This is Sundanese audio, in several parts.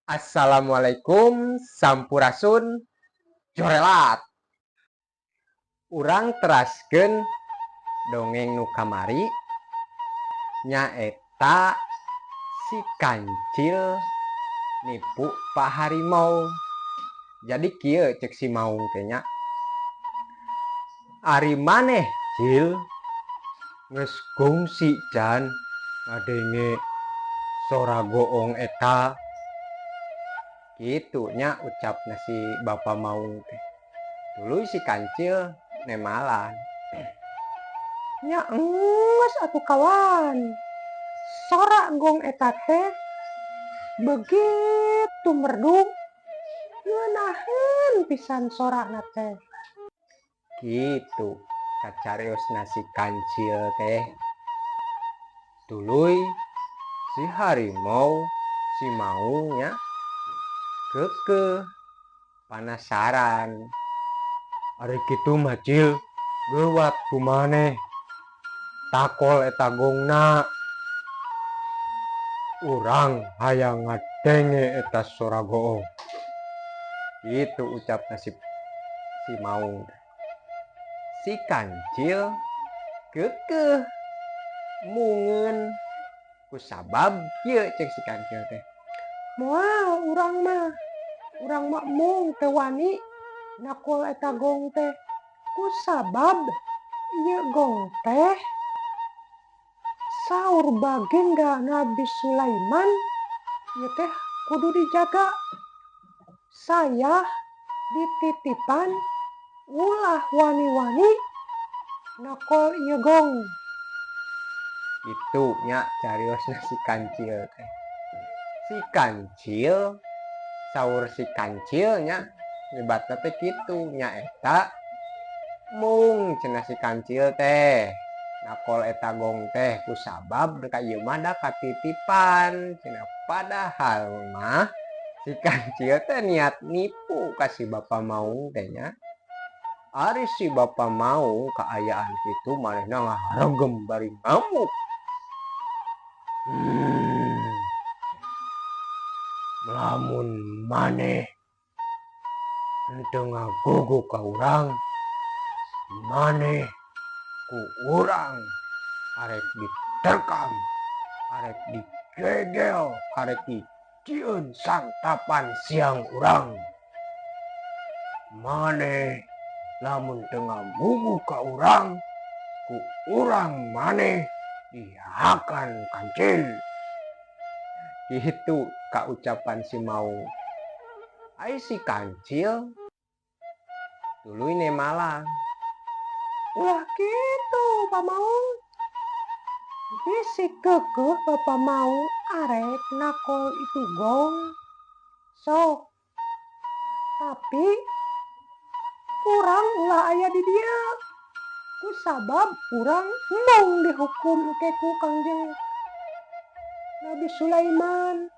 Assalamualaikum, sampurasun, jorelat. Urang teraskeun dongeng nu kamari, nyaeta si kancil nipu Pak Harimau. Jadi kieu cek si maung teh nya, "Ari maneh, Cil, geus gongsi can ngadenge sora goong eta?" Kitu nya ucapna si Bapak Maung teh. Tuluy si kancil nemalan. Nya enggeus atuh, kawan. Sora gong eta teh begitu merdu. Ngeunaheun pisan sorana teh. Kitu kacariosna si kancil teh. Tuluy si harimau, si maung nya, keukeuh panasaran. "Ari kitu mah, Cil, geuwat ku maneh takol eta gongna. Urang hayang ngadenge eta sora goong." Kitu ucapna si maung. Si kancil keukeuh mungeun kusabab kieu cek si kancil teh. Moal urang mah. Urang mah mung teu wani nakol eta gong teh. Kusabab ieu gong teh saur baginda Nabi Sulaiman ieu teh kudu dijaga. Saya dititipan ulah wani-wani nakol ieu gong. Kitu nya cariosna si kancil teh. Si kancil, saur si kancilnya nyebatna teh kitu, nyaeta mung cenah si kancil teh nakol eta gong teh kusabab ka ieu mah da katitipan cenah. Padahal mah si kancil teh niat nipu ka si Bapak Maung teh nya. Ari si Bapak Maung kaayaan kitu, manehna ngaharegem bari ngamuk. "Lamun maneh henteu ngagugu ka urang, maneh ku urang arek diterkam, arek digegel, arek dijieun santapan siang urang. Maneh lamun teu ngagugu ka urang, ku urang maneh dihakan, Kancil." Kitu kaucapan si maung. Ai si kancil tuluy nemalang. Ulah kitu, Pak Maung. Bisi keukeuh Bapak Maung arek nakol itu gong. Sok. Tapi urang ulah aya di dieu. Kusabab urang embung dihukum engke ku Kangjeng Nabi Sulaiman.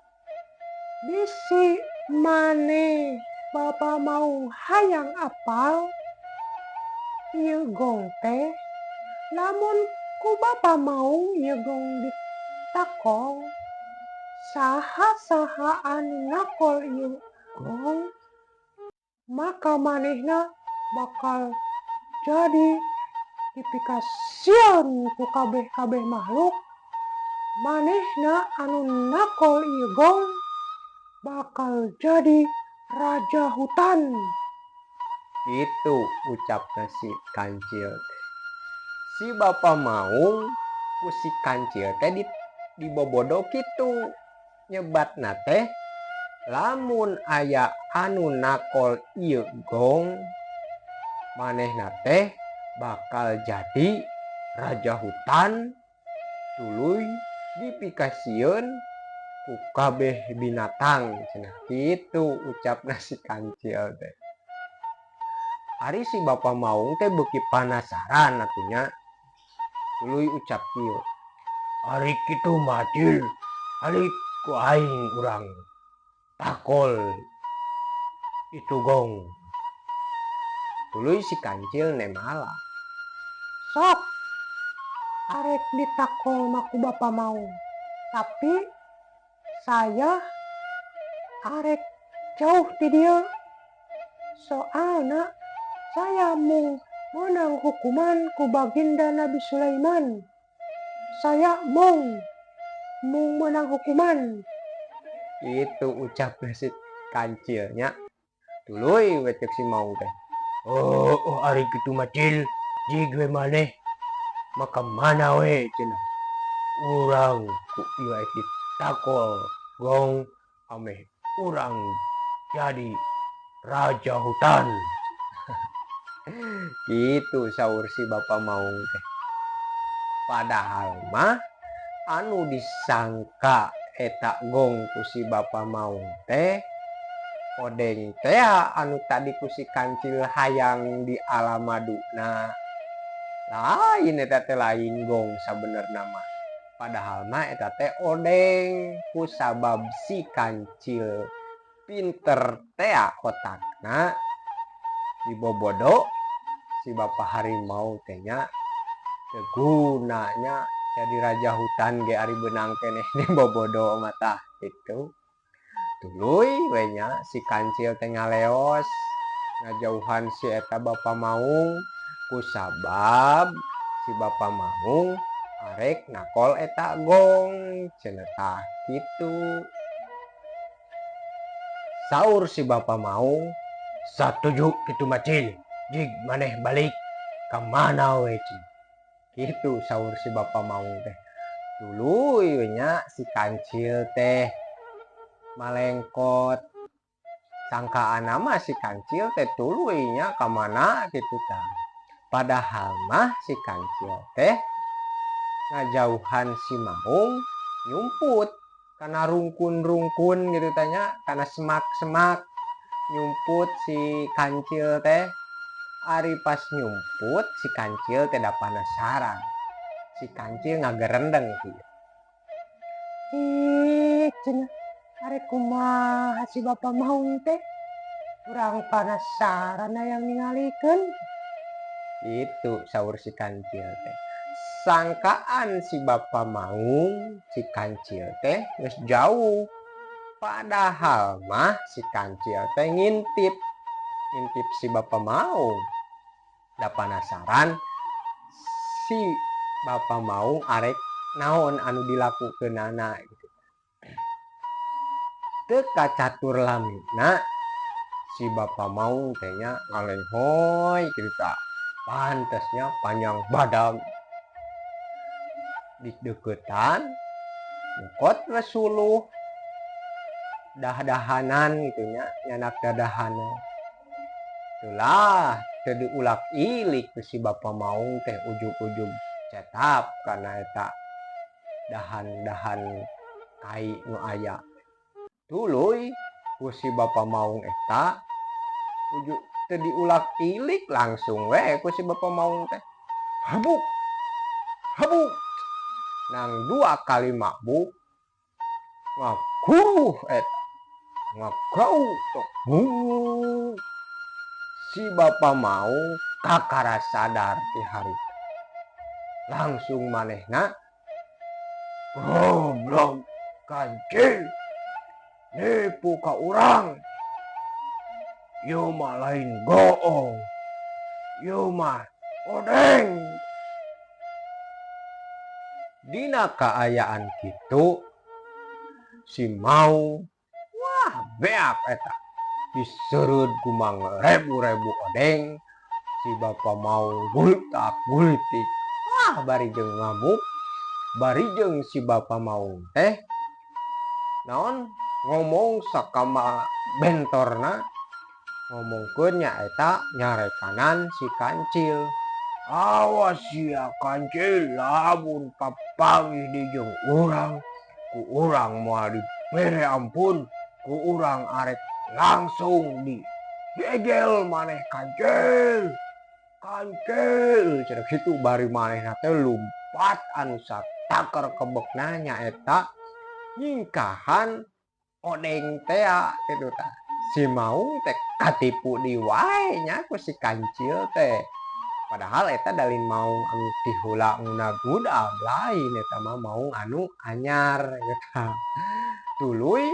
Bisi maneh Bapak Maung hayang apal ieu gong teh, lamun ku Bapak Maung ieu gong ditakol, saha-saha anu nakol ieu gong, maka manehna bakal jadi dipikasieun ku kabeh-kabeh makhluk. Manehna anu nakol ieu gong bakal jadi raja hutan. Kitu ucapna si kancil teh. Si Bapak Maung ku si kancil teh dibobodo kitu. Nyebatna teh lamun aya anu nakol ieu gong, manehna teh bakal jadi raja hutan, tuluy dipikasieun ku kabeh binatang cenah. Kitu ucapna si kancil teh. Ari si Bapak Maung teh beuki panasaran atuh nya. Tuluy ucap kieu, "Ari kitu mah, Cil, alik ku aing urang takol itu gong." Tuluy si kancil nemala. Sok arek ditakol mah ku Bapak Maung. Tapi saya Arek jauh ti dieu. Soalna saya mung meunang hukuman ku baginda Nabi Sulaiman. Saya mung mung meunang hukuman. Itu ucapna si kancilnya. Tuluy we cek si Maung teh. Oh, oh, ari kitu mah, Cil, jig we maneh maka mana we cenah. Urang ku ieu arek ditakol gong ameh urang jadi raja hutan. Gitu saur si Bapak Maung teh. Padahal mah anu disangka eta gong ku si Bapak Maung teh odeng teh anu tadi ku si kancil hayang di alam maduna. Lain eta teh, lain gong sabenerna mah. Padahal mah eta teh odeng. Ku sabab si kancil pinter tea otakna, dibobodo si Bapak harimau teh nya. Teu gunanya jadi raja hutan ge ari beunang keneh dibobodo mah tah kitu. Tuluy we nya si kancil teh ngaleos ngajauhan si eta Bapak Maung, ku sabab si Bapak Maung arek nakol eta gong cenah tah kitu. Saur si Bapak Maung, "Satuju kitu mah, Cil, jig maneh balik ka mana we cing." Kitu saur si Bapak Maung teh. Tuluy we nya si kancil teh malengkot. Sangkaan mah si kancil teh tuluy nya ka mana kitu tah. Padahal mah si kancil teh ngajauhan si Maung, nyumput kana rungkun-rungkun gitu tanya, kana semak-semak nyumput si kancil teh. Ari pas nyumput si kancil teh da penasaran, si kancil ngagerendeng kieu. Cik cenah, arek kumaha si Bapak Maung teh? Urang penasaran hayang ningalikeun. Itu saur si kancil teh. Sangkaan si Bapak Maung si kancil teh geus jauh. Padahal mah si kancil teh ngintip, ngintip si Bapak Maung. Da penasaran si Bapak Maung arek naon anu dilakukeunana gitu. Teu kacatur lamina si Bapak Maung teh nya ngalenghoy kitu tah. Pantesnya panjang badag. Dideukeutan nyokot we suluh dah-dahanan gitu nya, nyanak dadahanan. Itulah teu diulak-ilik ku si Bapak Maung teh, ujug-ujug cetap kana eta dahan-dahan kai nu aya. Tuluy ku si Bapak Maung eta ujug teu diulak-ilik, langsung we ku si Bapak Maung teh habuk habuk. Nang dua kali mabuk, ngakuruh eta ngakau tok. Si Bapak Maung kakara sadar ti harita. Langsung manehna, "Goblok kancil, nipu ka urang. Ieu mah lain goong, ieu mah odeng." Dina kaayaan kitu si Maung wah beak eta diseureud ku mangrebu-rebu odeng. Si Bapak Maung gulitak gulitik, wah, bari jeung ngamuk, bari jeung si Bapak Maung teh naon ngomong sakama bentorna, ngomongkeun nyaeta nyarekanan si kancil. "Awas sia kancil, lamun papanggih di jeung urang, ku urang moal dibere ampun, ku urang arek langsung di gegel maneh, kancil. Kancil," cenah kitu. Bari manehna teh lumpat anu sataker kebekna, nyaeta nyingkahan odeng tea kitu tah. Si Maung teh katipu di wae nya ku si kancil teh. Padahal eta da lain maung anu ti heula ngudag, lain, eta mah maung anu anyar eta. Tuluy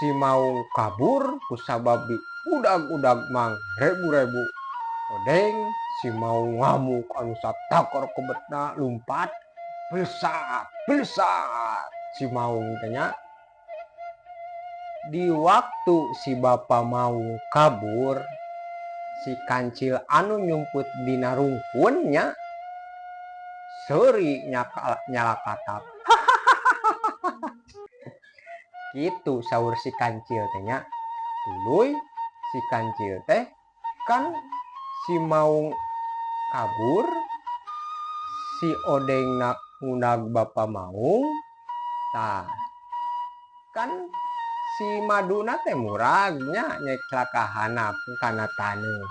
Si Maung kabur kusabab diudag-udag mang rebu-rebu odeng. Si Maung ngamuk anu satakor kebetna, lumpat belesat belesat si Maung teh nya. Di waktu si Bapak Maung kabur, si kancil anu nyumput dina rungkun nya seuri nyalakatak gitu saur si kancil teh nya. Tuluy si kancil teh kan si Maung kabur, si odeng na ngundag Bapak Maung. Tah kan si maduna teh muragnya nyeklak ka handap kana taneuh.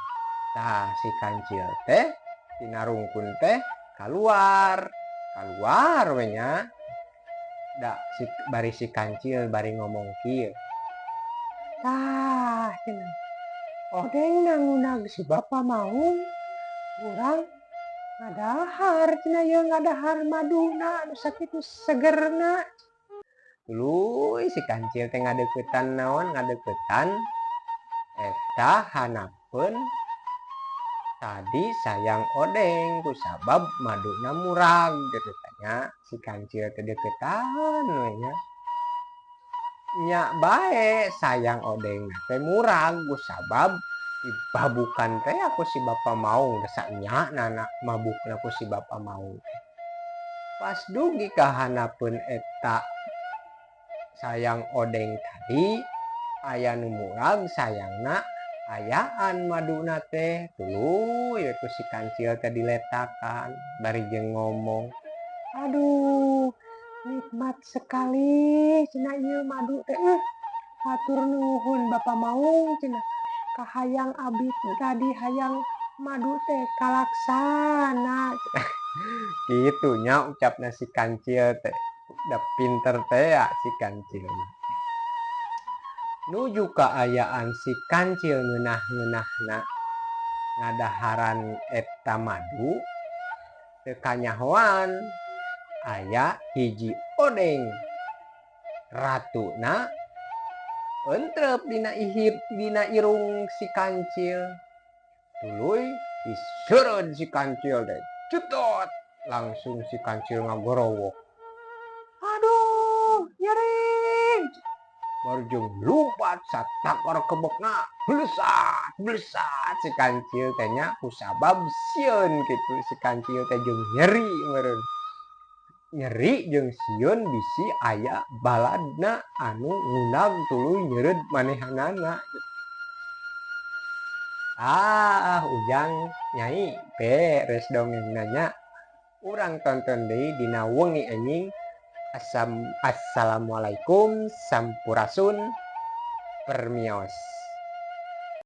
Tah si kancil teh tina rungkun teh kaluar kaluar we nya. Da si bari si kancil bari ngomong kieu. Tah cenah, odeng ngundag si Bapak Maung, urang ngadahar cenah ieu, ngadahar maduna anu sakitu segerna. Tuluy si kancil teh ngadeukeutan naon, ngadeukeutan eta hanapeun tadi sayang odeng kusabab maduna murag gitu nya. Si kancil teh deukeutan we nya, nya bae sayang odeng teh murag kusabab dibabukan teh ku si Bapak Maung, nya nana mabukna ku si Bapak Maung teh. Pas dugi ka hanapeun eta sayang odeng tadi aya nu murag, sayangna ayaan maduna teh. Tuluy we ku si kancil teh diletakan bari jeung ngomong. Aduh, nikmat sekali cenah ieu madu teh, hatur nuhun Bapak Maung cenah, kahayang abi tadi hayang madu teh kalaksana. Kitu nya ucapna si kancil teh. Udah pinter teh ya si kancil. Nuju kaayaan si kancil ngeunah-ngeunahna ngadaharan eta madu, teu kanyahoan aya hiji odeng ratuna entrep dina ihip dina irung si kancil. Tuluy diseureud si kancil teh, cetot, langsung si kancil ngagorowok. Aduh, nyeri. Baru jeung lumpat satakor kebekna, blesat blesat si kancil teh nya kusabab sieun kitu si kancil teh jeung nyeri meureun, nyeri jeung sieun bisi aya baladna anu ngundag tuluy nyeureud manehanana. Ah, Ujang, Nyai, beres dongengna nya. Urang tonton deui dina wengi enjing. Assalamualaikum, sampurasun, permios.